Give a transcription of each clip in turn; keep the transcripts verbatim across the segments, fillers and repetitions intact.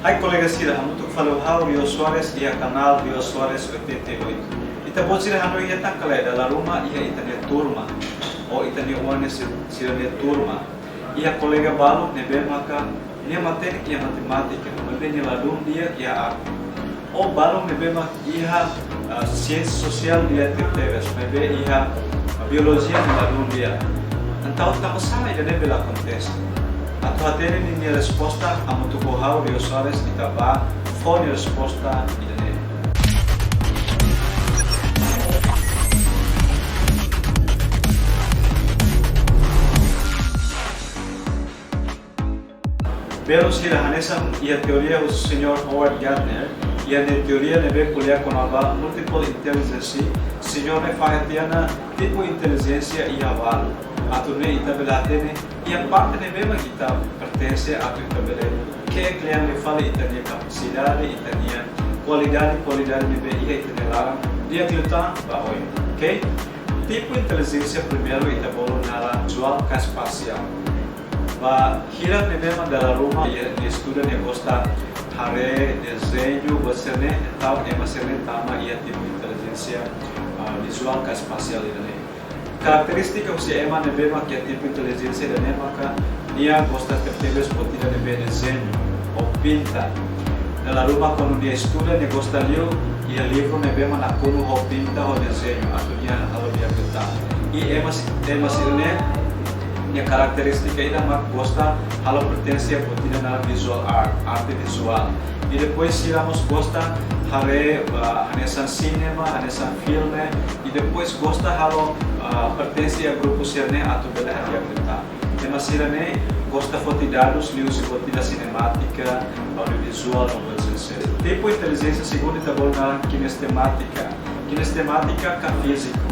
Hai kolega sira, hamutuk fali ho ha'u Rio Soares iha kanál Rio Soares oitenta e oito. Ita-boot sira hanoin hetan ka lae, dala ruma iha ita-nia turma, ou ita-nia oan ne'e si-, sira-nia turma, iha kolega balu ne'ebé maka nia matenek iha matemátika, maibé nia ladún di'ak iha arte. Ou balu ne'ebé mak iha, ah, siénsia sosiál di'ak tebetebes, maibé iha, ah, biolojia nia ladún di'ak. Entaun tanba sá ida-ne'e bele akontese? Atu hatene ninia resposta, hamutuk ho ha'u Rio Soares ita bá fó nia resposta ida-ne'e. Belun sira, hanesan iha teoria husi Señór Howard Gardner, iha nia teoria ne'ebé ko'alia kona-ba multiple intelligence, señór ne'e fahe tiha ona tipu intelijénsia iha balu. Atu nune'e ita bele hatene iha parte ne'ebé mak ita pertense, atu ita bele ke'e kle'an liu fali ita-nia kapasidade, ita-nia kualidade, kualidade ne'ebé iha ita-nia laran di'ak liután ba oin. Oke? Tipu intelijénsia primeiru ita bolu naran vizuál ka espasiál. Ba hirak ne'ebé mak dala ruma nia, nia estuda, nia gosta haree dezeñu, buat sira-ne'e, entaun ema sira-ne'e tama iha tipu intelijénsia, ah, vizuál ka espasiál ida-ne'e. Karakterístika husi ema ne'ebé mak iha tipu intelijénsia ida-ne'e maka nia gosta tebetebes buat ida ne'ebé dezeñu ou pinta. Dala ruma kuandu nia estuda, nia gosta liu iha livru ne'ebé mak nakonu ho pinta, ho dezeñu, atu nia halo di'ak liután. I ema si-, ema sira-ne'e nia karakterístika ida mak gosta halo pertense buat ida naran visual art, arte vizuál. I depois sira mós gosta haree, ah, hanesan sinema, hanesan filme, i depois gosta halo, ah, pertense iha grupu sira-ne'e atu bele hadi'a kita. Ema sira-ne'e gosta foti dadus liuhusi buat ida sinemátika, audiovizuál no buat sira-ne'e. Tipu intelijénsia segundu ita bolu naran kinestemátika. Kinestemátika ka fíziku.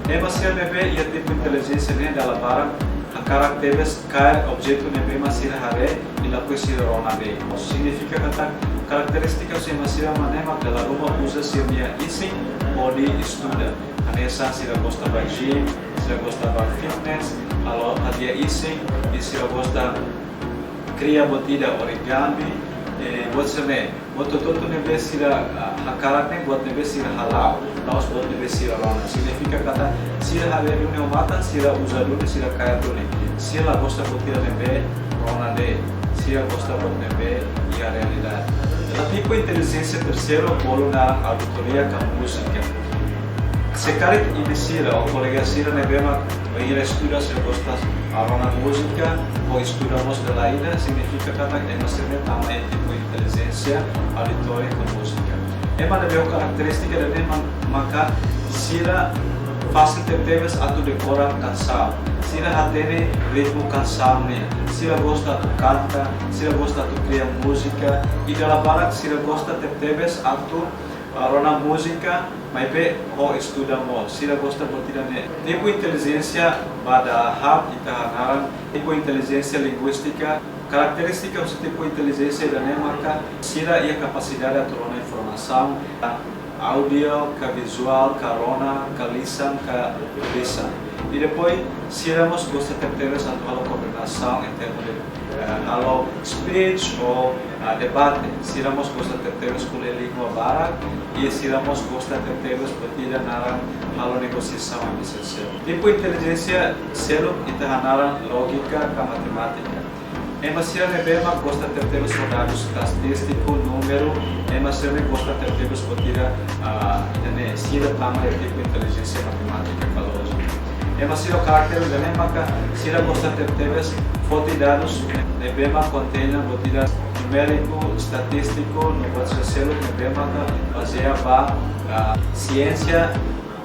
Ema sira ne'ebé iha tipu intelijénsia ne'e dala barak hakarak tebes kaer objetu ne'ebé mak sira haree i lakohi sira rona de'it. Signifika katak karakterístika husi ema sira mak ne'e mak dala ruma uza sira-nia isin hodi estuda. Hanesan sira gosta bá gym, sira gosta bá fitness, halo hadi'a isin, i sira gosta kria buat ida origami, eh, buat sira-ne'e. Buat hotu-hotu ne'ebé sira, ah, hakarak ne'e buat ne'ebé sira hala'o, la'ós buat ne'ebé sira rona. Signifika katak sira haree duni ho matan, sira uza duni, sira kaer duni. Sira la gosta buat ida ne'ebé rona de'it. Sira gosta buat ne'ebé iha realidade. Tipu intelijénsia terseiru bolu naran auditoria ka múzika. Se karik imi sira ou kolega sira ne'ebé mak bainhira estuda sira gosta rona múzika, ou estuda mós dala ida, signifika katak ema sira-ne'e tama iha tipu intelijénsia auditoria ka múzika. Ema ne'ebé ho karakterístika ida-ne'e mak, maka sira fasil tebetebes atu dekora kansaun. Sira hatene ritmu kansaun nian. Sira gosta atu kanta, sira gosta atu kria múzika, i dala barak sira gosta tebetebes atu, ah, rona múzika, maibé ho estuda mós. Sira gosta buat ida-ne'e. Tipu intelijénsia ba dahaat ita hanaran tipu intelijénsia linguístika. Karakterístika husi tipu intelijénsia ida-ne'e maka sira iha kapasidade atu rona informasaun, áudio ka vizuál ka rona ka lisan ka lisan. I depois sira mós gosta tebetebes atu halo koordenasaun em termos de, eh, halo speech ou, ah, debate. Sira mós gosta tebetebes ko'alia língua barak, i sira mós gosta tebetebes buat ida naran halo negosiasaun, et cetera. Tipu intelijénsia seluk ita hanaran lójika ka matemátika. Ema sira ne'ebé mak gosta tebetebes ho dadus estatístiku, númeru, ema sira ne'e gosta tebetebes buat ida, ah, ida-ne'e, sira tama iha tipu intelijénsia matemátika ka lójika. Ema sira ho karakter ida-ne'e maka sira gosta tebetebes foti dadus ne'ebé mak kontein buat ida numériku, estatístiku, no buat sira seluk ne'ebé maka bazeia ba, ah, siénsia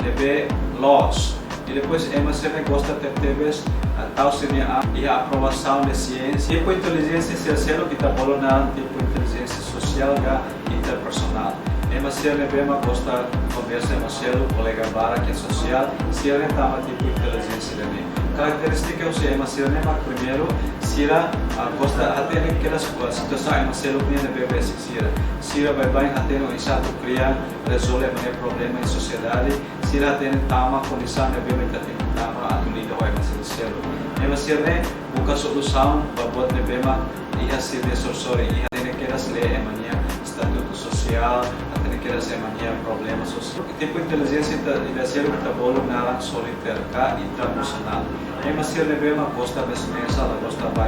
ne'ebé loos. I depois ema sira ne'e gosta tebetebes, ah, tau sira-nia an iha aprovasaun de siénsia. Tipu intelijénsia sira seluk ita bolu naran tipu intelijénsia sosiál ka interpersonál. Ema sira ne'ebé mak gosta konversa ema seluk, kolega barak, ke sosiál, sira ne'e tama tipu intelijénsia ida-ne'e. Karakterístika husi ema sira ne'e mak primeiru, sira, ah, gosta hatene kedas situasaun ema seluk nian ne'ebé besik sira. Sira baibain hatene oinsá atu kria, rezolve ema nia problema iha sosiedade, sira hatene tama kondisaun ne'ebé mak ita tenke tama atu lida ho ema sira seluk. Ema sira ne'e buka solusaun ba buat ne'ebé mak iha sira-nia sorin-sorin, iha hatene kedas lee ema nia estatutu sosiál, hatene kedas ema nia problema sosiál. Tipu intelijénsia ita, ida seluk ita bolu naran solitérika, intrapersonál. Ema sira ne'ebé mak gosta mesa-mesa, la gosta ba,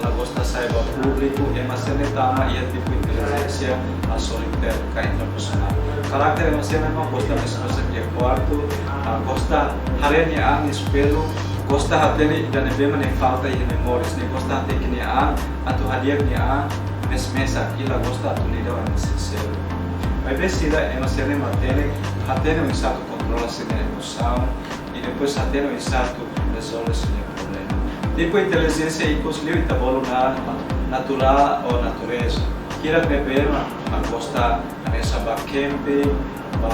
la gosta sai ba públiku, ema sira ne'e tama iha tipu intelijénsia, ah, solitérika, intrapersonál. Karakter ema sira ne'e mak gosta mesa-mesa iha kuartu, ah, gosta haree nia an iha espellu, gosta hatene ida ne'ebé mak ne'e falta iha nia moris, ne'e gosta hateke nia an, atu hadi'a nia an mesa-mesa, i la gosta atu lida ho ema sira seluk. Maibé sira, ema sira ne'e mak hatene, hatene oinsá atu kontrola sira-nia emosaun, i depois hatene oinsá atu rezolve sira-nia problema. Tipu intelijénsia ikus liu ita bolu naran naturál ou natureza. Hirak ne'ebé mak gosta hanesan ba camping, ba,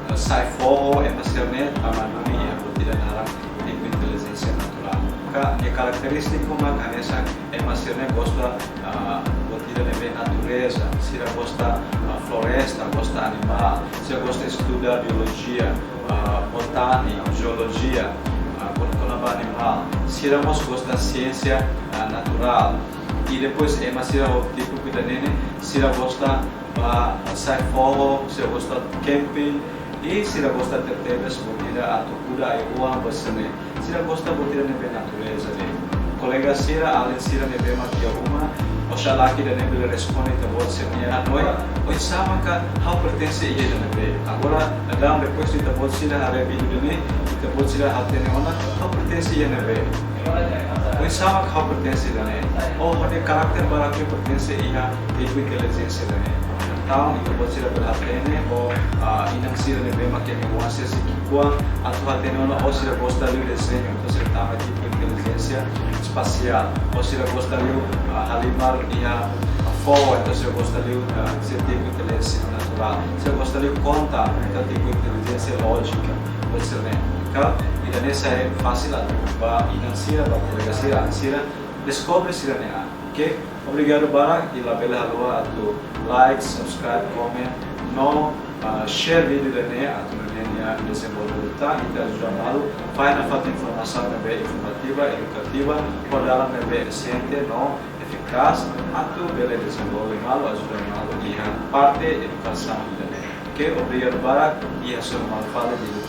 ah, sai foho, ema sira ne'e tama duni iha buat ida naran tipu intelijénsia naturál. Ka, nia karakterístika mak hanesan ema sira ne'e gosta, ah, buat ida ne'ebé natureza, sira gosta, ah, floresta, gosta animál, sira gosta estuda biolojia, ah, botánika, jeolojia, ah, kon-, kona-ba animál. Sira mós gosta siénsia, ah, naturál. I depois ema sira ho tipu ida-ne'e ne'e, sira gosta ba sai foho, sira gosta camping, i sira gosta tebetebes buat ida atu kuda ai-oan ba sira-ne'e. Sira gosta buat ida ne'ebé natureza de'it. Kolega sira, alin sira ne'ebé mak iha uma, oxalá ke ida-ne'e bele responde ita-boot sira-nia hanoin, oinsá maka ha'u pertense iha ida ne'ebé. Agora, daudaun depois de ita-boot sira haree vídeo ida-ne'e, ita-boot sira hatene ona, ha'u pertense iha ne'ebé. Oinsá mak ha'u pertense ida-ne'e. Ou ha'u-nia karakter barak ne'e pertense iha tipu intelijénsia ida-ne'e. Entaun, ita-boot sira bele hatene, ou, ah, inan sira ne'ebé mak iha nia oan sira sei ki'ikoan, atu hatene ona, ou sira gosta liu dezeñu, entaun sira tama tipu intelijénsia espasiál, ou sira gosta liu, ah, halimar iha foho, entaun sira gosta liu, ah, sira tipu intelijénsia naturál, sira gosta liu konta, entaun tipu intelijénsia lójika, buat sira-ne'e. Ka, ida-ne'e sai fasil atu ba inan sira, ba kolega sira, alin sira, deskobre sira-nia an. Oke? Obrigadu barak, i labele haluha atu like, subscribe, comment, no, ah, share vídeo ida-ne'e atu nune'e nia dezenvolve liután, ita ajuda malu, fahe nafatin informasaun ne'ebé informativa, edukativa, ho dalan ne'ebé eficiente, no efikás, atu bele dezenvolve malu, ajuda malu iha parte edukasaun ida-ne'e. Oke, obrigadu barak, i hasoru malu fali vídeo